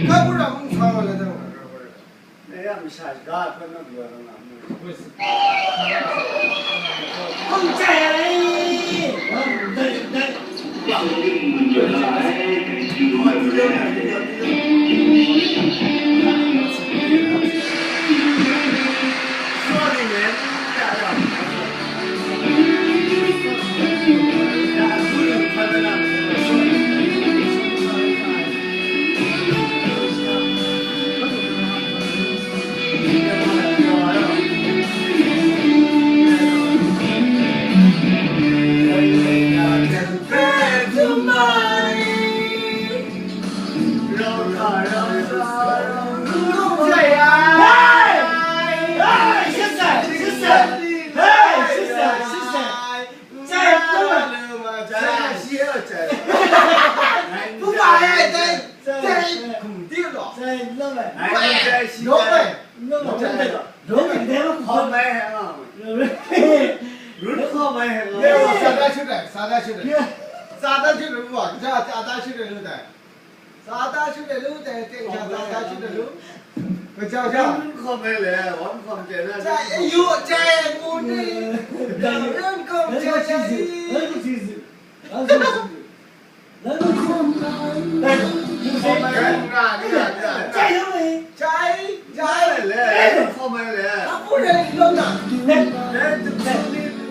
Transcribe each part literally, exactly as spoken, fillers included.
Ka bu ra mung sa wa la dang wa ra wa ra. Ne ya masha ga hpun na bi wa dang na mu. Hpun chai ai. Dai, dai. Sa da shu de lu dai. Sa da shu de lu dai. Teng sha sa da shu de lu. Ka jau sha. Wan hkawm ai le, wan hkawm chye na. Sa yu chye mu ni. Wan hkawm chye chye. Hkawm ai nga, nga, nga, nga. Chye le, hkawm ai le. Apu de lu na.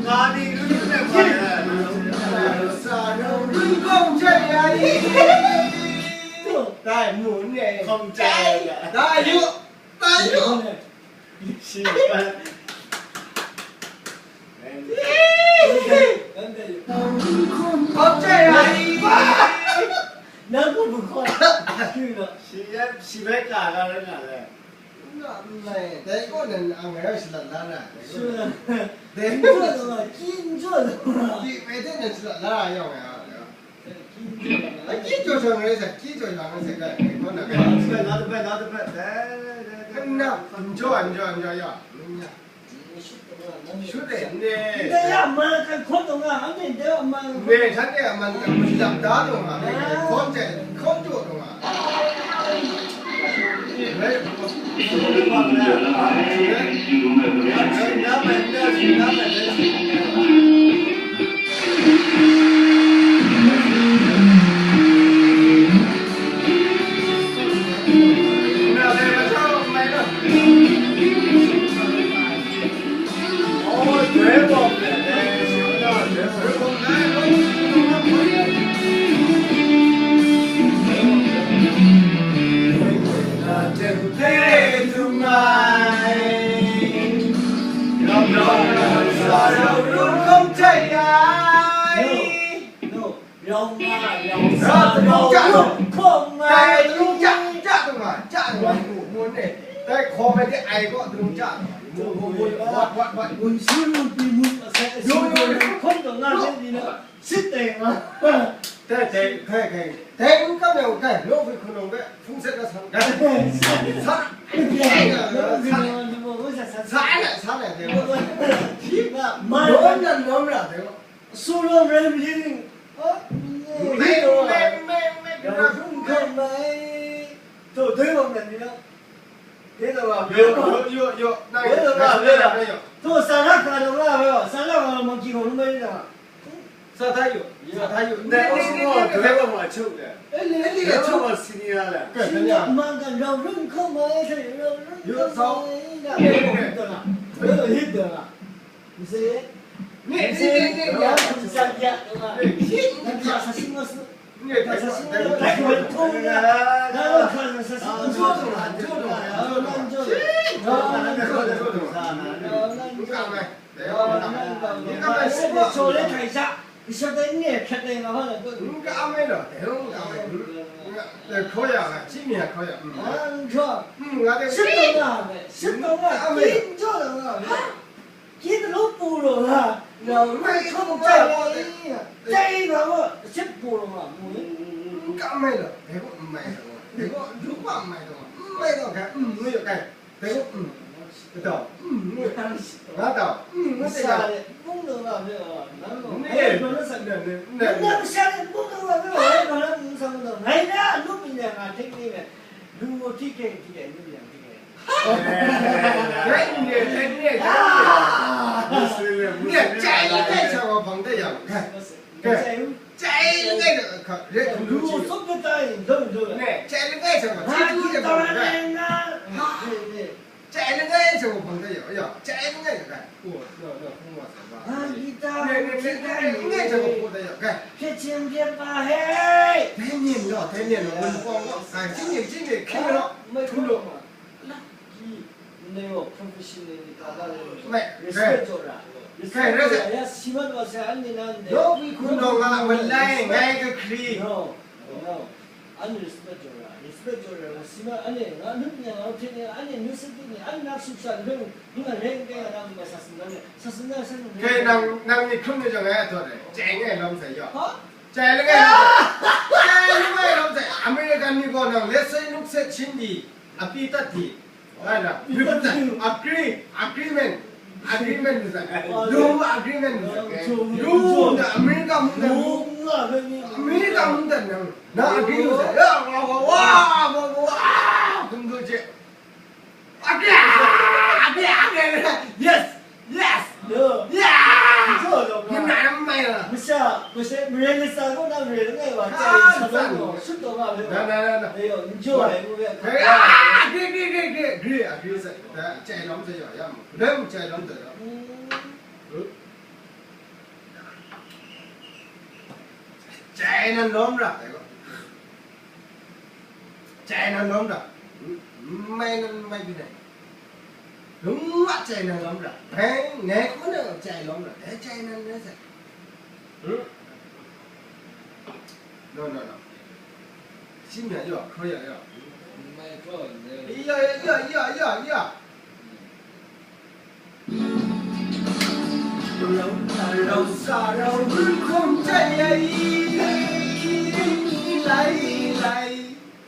Nga ni lu lu ne hkawm ai le. Sa nu lu hkawm chye ya ni. Dai mu ne. Hkawm chye ya. Dai yu. Dai yu. Shi. Hkawm chye ya ni. Nang ku bu hkawm. Shi yan, shi bai ka ga rai nga le. Nga mai, dai gaw nan ang ngai shalat la na. Dai gaw nan, kin jaw dai gaw. Ki mai de nan shalat la ya nga. Ai, ki jaw shang rai sa, ki jaw shang rai sa, kai, kai, kaw na, kai. Na, na, na, na, na, na. Kan na, enjoy, enjoy, enjoy, ya. Shut it, ne. Ndai a man kan hkawm taw nga, anhte ndai a man kan hkawm taw nga. Ne, shanhte a man kan hkawm taw nga, ne, hkawm chye, hkawm jaw taw nga. Rau nga, rau sa, rau lung hkawm ai. Dai hkawm ai de ai gaw, wat, wat, wat. Gun shi ru pyi mu, asai, asai, hkawm taw nga, ni na. Sit dai nga. Dai, dai, dai, dai. Dai n kam yang, dai, lo hpui hkrun nang hpe, hpung set na san, dai. Sa, sa, sa, sa, sa, dai. Lawm na, lawm ra, dai. Solo rambling. Meng, meng, meng, meng. Hkawm ai. To, dai wa meng ni na. Dai wa, yo, yo, yo, yo. Dai wa, yo. To, sa na ka lo nga, yo. Sa na ka lo monkey ko, lu mai na. Sa ta yu, sa ta yu. Dai wa, dai wa ma chuk le. Eh, le, le, chuk wa senior le. Senior man kan rau run hkawm ai, rau run hkawm ai. Yo, sa. Hit da na. Hit da na. Mase, mase, ya, sa ya, sa sing mas, sa sing mas, Kyi galaw pu law nga, nang hkawm chyai ai, chyai nga gaw, chyai pu law nga, mu ni? N kam mai law, dai gaw n mai law, dai gaw lu wa n mai law, n mai law, dai, n mu yaw, dai, dai gaw, n, dai gaw, n mu yaw, nga dau, n mu dai sa, mung law nga, nang gaw, ne, ngai gaw na sa, ne, ne, ne, nang sha ne, mung law nga, ngai gaw na, ngai na, lu mi ne, nga hte ni me. Lu wo ti keng ti keng, lu yang ti keng. Rai nni, rai nni, rai nni. Nni, chai langai chang wa bang de yang. Chai langai de ka, re lu wo sop de tai, do do. Nni, chai langai chang wa, chi tu de bang de. Chai langai chang wa bang de yang. Ya, chai langai de kai. 我，那，那红花草吧。 Nang kita ngai chang hku da ya, kai. Hpye chyen hpye pa he. Dai myen gaw, dai myen gaw, wun pawng gaw, kai, ching ni, ching ni, hkying gaw, hkying gaw. Lucky. Nde wo, professional ni ka la le. Mai, respect kai. Jaw ra. Kai, respect jaw ra. Ya, si mat wa sa, an ni nan de. Yo, wi kun dawng a, malai, ngai kahkri. No, no. Anhte respect jaw ra, respect jaw ra, sima anhte nga lut ni, nga hpyen ni, anhte nu sat ni, anhte nak sup sat hpe mung, nga reng keng nga nang sa sin nang, sa sin nang, sa sin nang. Kai nang, nang ni hkrum ni jang ngai a taw dai, chye ngai lawm sai yaw. Ha? Chye langai lawm sai, chye langai lawm sai, American ni gaw nang, let's say, nuk set shin di, a pyi tat di, Ai na, agree, agreement, agreement ni sa. Lu agreement ni sa. Lu na America mung dan. America mung dan nang. Na agree ni sa. Ya, wa, wa, wa, wa, wa, wa, kum do je. Agree, agree, agree, agree. Yes, yes. Yo. Ya. Yo, yo, yo. Mun na mai la. Masha, masha, mare ni sa ko na mare ni wa. Ah, sa lo. Shut do ma. Na, na, na, na. Yo, enjoy. Agree, agree, agree, agree, agree. Sa. Da, chye lawm sa yaw, ya. Lawm chye lawm sa yaw. Chye nan lawm ra, chye nan lawm ra. Mai nan mai bi dai. Lung wa chye nan lawm ra. Ngai, ngai hku na chye lawm ra. Dai chye nan rai sa. Hmm? No, no, no. Shim ya yaw, hkraw ya yaw. Mai hkraw ya. Ya, ya, ya, ya, ya, ya. Rau na rau sa rau run hkum chye ya i, lai, lai.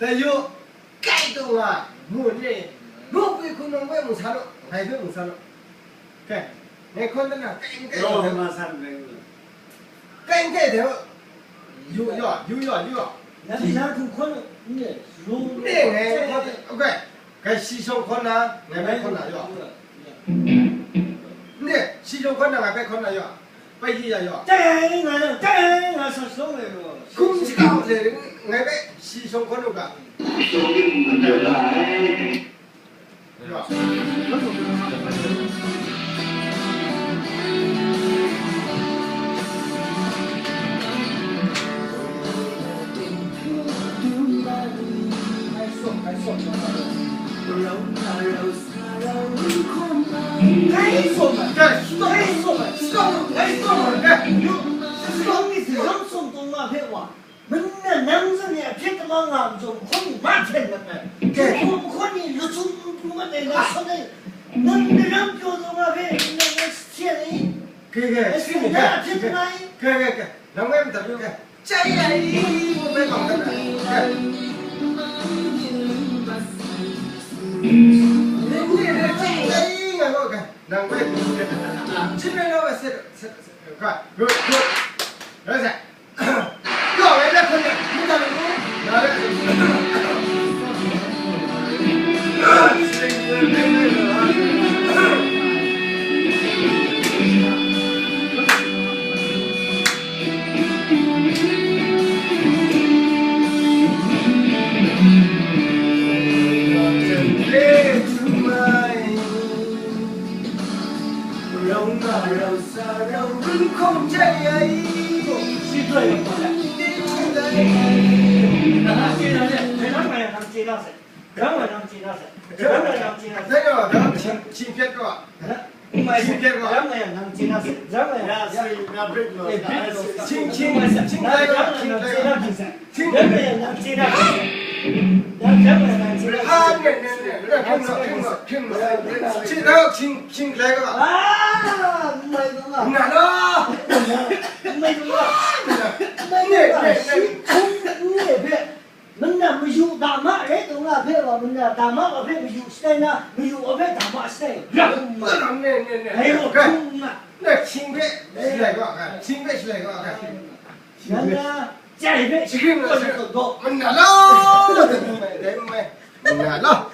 Tayu, kai taw nga, mun e. Lu pwi hku nang hpe mu sa law, ngai hpe mu sa law. Kai, ngai hkawn dan na, kai n kai Yo, taw. Ma san rai ngu. Kai n kai taw. Yu yaw, yu yaw, yu yaw. Nang, nang hkum hkawn, n-, yu, ne, ngai, ngai, ngai, ngai, okay. Kai shi shawng hkawn na, ngai bai hkawn na yaw. Yu, yu. Ne, shi shawng hkawn na, ngai bai hkawn na yaw. Bai yi ya yaw. Dai, ngai na, dai, ngai sa shawng ngai yaw. Hkum shi kau le, ngai bai shi shawng hkawn u ga. Nang na nang zan e a hpye tamang nga majaw, mahkaw ni ma hten mat ai. Dai hku mahkaw ni lachyum n pru mat ai, nang shawng ai, nang daram pyaw taw nga hpe, nang, nang sahten ai. Ke, ke, ai, sahten ai, a hpye tamang ai. Ke, ke, ke, nang woi madat, ke. Chye ai, ngu bai bang dat ai. Ke. Ni, ni, ni, chye ai, nga gaw, ke. Nang woi, ke. Chin rai nau, ke, se, se, se, ke. Good, good. Rai sai. Rau nga rau sa rau run hkum chye ai. Shi bai yang ma ya. Nang a chye na se, nang a yang nang chye na se. Rang wa nang chye na se. Rang wa nang chye na se. Dai gaw, dang ching, ching pyat gaw. Ching pyat gaw. Rang wa yang nang chye na se. Rang wa yang. Ya, ya. Sui, na break lo. Eh, break lo. Ching, ching, ching dai gaw, ching dai gaw. Ching. Mung na mayu dama rai taw nga hpe wa, mung na dama wa hpe mayu shatai na, mayu wa hpe dama shatai. Ngai gaw hkrum nga. Nang hkying hpe shalai ga, hkying hpe shalai ga. Nang na jai hpe shakrim na shakrim taw daw. Mung na lau, dai mai, dai mai. Ya, la.